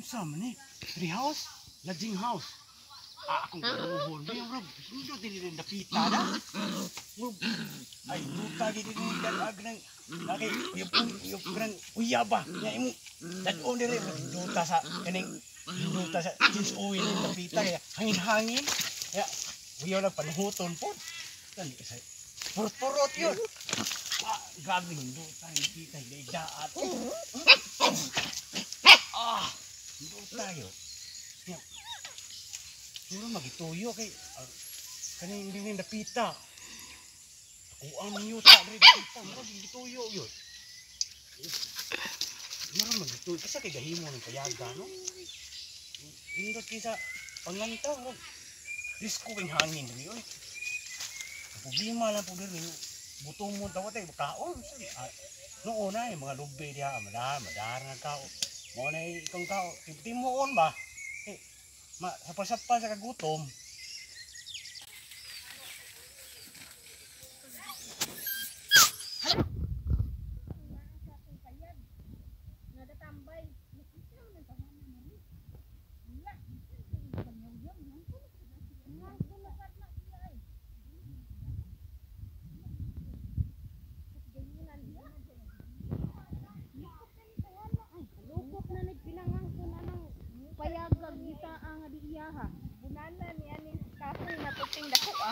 Unsa man ni? Tree house? Lodging house. Ah, akong karuhon. May murag hindot dili rin dapita na. Murag ay duta gid ni dalag nang laki uyab uyab kanang uyaba. Nya imo dadon diri duta sa kaning duta sa jeans oil dapita kaya hangin-hangin. Kaya uyaw lang panuhuton po. Tan kasi purot-purot yun. Ah, grabe duta dapita daat. Ah, duta yun. Ya. Puro magituyo kay kaning hindi ni dapita. Kuang yuta diri dapita, mura gituyo yun. Mura magituyo kasi kay gahimo ng payaga no. Indot kaysa panglantaw mo. Risko kay hangin diri oy. Problema lang po diri buto mo tawa tay kaon. Noon na mga lubi diha madar madar na kao. Mo na ikong kao timuon ba? Eh, ma sapal-sapal sa kagutom.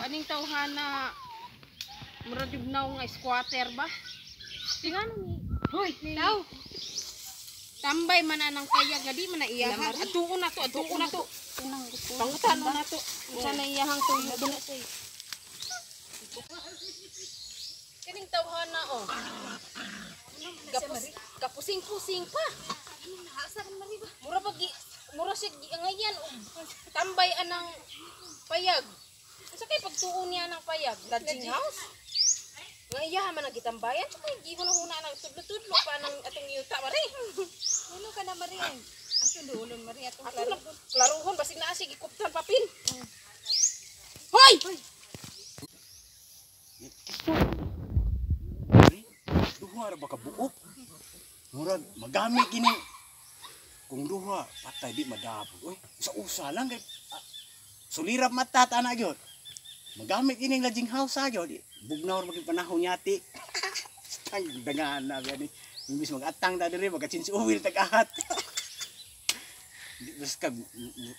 Aning tawhana murag gibnaw nga squatter ba? Tingano ni. Hoy, taw. Tambay man anang payag nga di man na iyahan. Atuon na to, atuon na to. Pangutan na to. Unsa na iyahang tuyo dina say. Kaning tawhana oh. Kapus, kapusing-pusing pa. Mura pag mura siya ngayan og tambay anang payag. Unsa kay pagtuon niya ng payag? Lodging house? Nga iya man ang gitambayan, tsaka gihuna-huna nang tudlo-tudlo pa ng atong yuta mari. Uno ka na mari ay. Ato duolon mari atong klaro. Klaruhon basig naa siya gikuptan papel. Hoy! Duha ra ba ka buok? Murag magamit kini. Kung duha patay di madapog. Oy, usa-usa lang kay sulirap mata ta na gyud. Magamit ining lodging house sa gyud. Bugnaw ra maging panahon yati. Tang dangan na gani. Imbis magatang ta diri magka-change oil tag-ahat. Di bas kag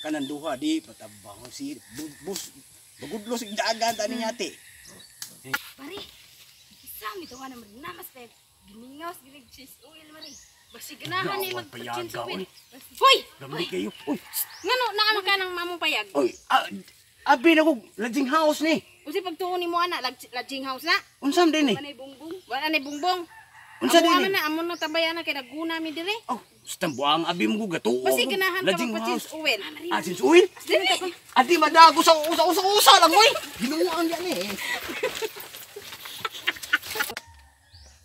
kanan duha di patabang si bus bagudlo sig dagan ta ni yati. Pare. Isa mi to na mari namas pe. Gimingaw sa ginig cheese oil mari. Basig ganahan ni mag-change oil. Hoy! Gamit kayo. Uy, ngano naa man ka ng mamong payag? Oy, abi na ko lodging house ni. Unsa pagtuon nimo ana lodging house na? Unsa man din ni? Wala bungbong. Wala nay bungbong. Unsa din ni? Amo na amo na tambayan na kay naguna mi dire. Oh, buang abi mo gatuo. Basig ganahan ka magpa-change oil. Ah, change oil? Adi madago sa usa-usa lang oy. Ginuang yan eh.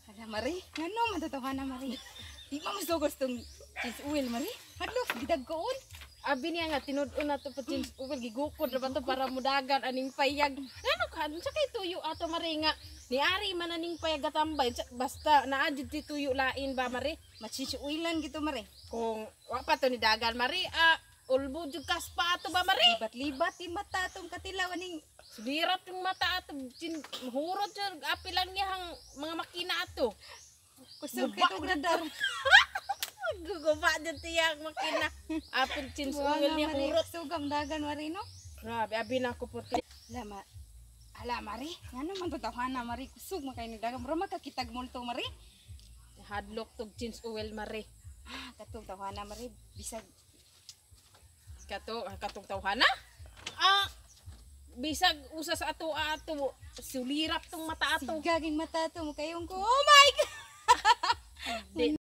Hala mari, ngano man tatawa na mari? Di man musugos tong change oil mari. Hadlok gidagkoon. Abi niya nga tinud-on na to pa change oil gigukod ra ba to para mudagan aning payag. Ngano ka unsa kay tuyo ato mari nga niari man aning payag gatambay basta naa jud ti tuyo lain ba mari? Ma-change oilan gito mari. Kung wa pa to ni dagan mari ulbo jud kaspa ato ba mari? Libat-libat yung mata atong katilaw aning sulirap yung mata ato hurot jud api lang niya ang mga makina ato. Kusog kay tong radar. Guguba dyan tiyang makina. Apil chins oil niya hurot. Sugam dagan mari no. Grabe abi na ko puti. Lama. Ala mari, ngano man tatawa na mari kusog man kay ni dagan mura makakitag multo mari. Hadlok tog chins oil mari. Ah, katong tawhana mari bisag kato katong tawhana. Ah, bisag usa sa ato ato sulirap tong mata ato. Sigaging mata ato mo kayong ko. Oh my God.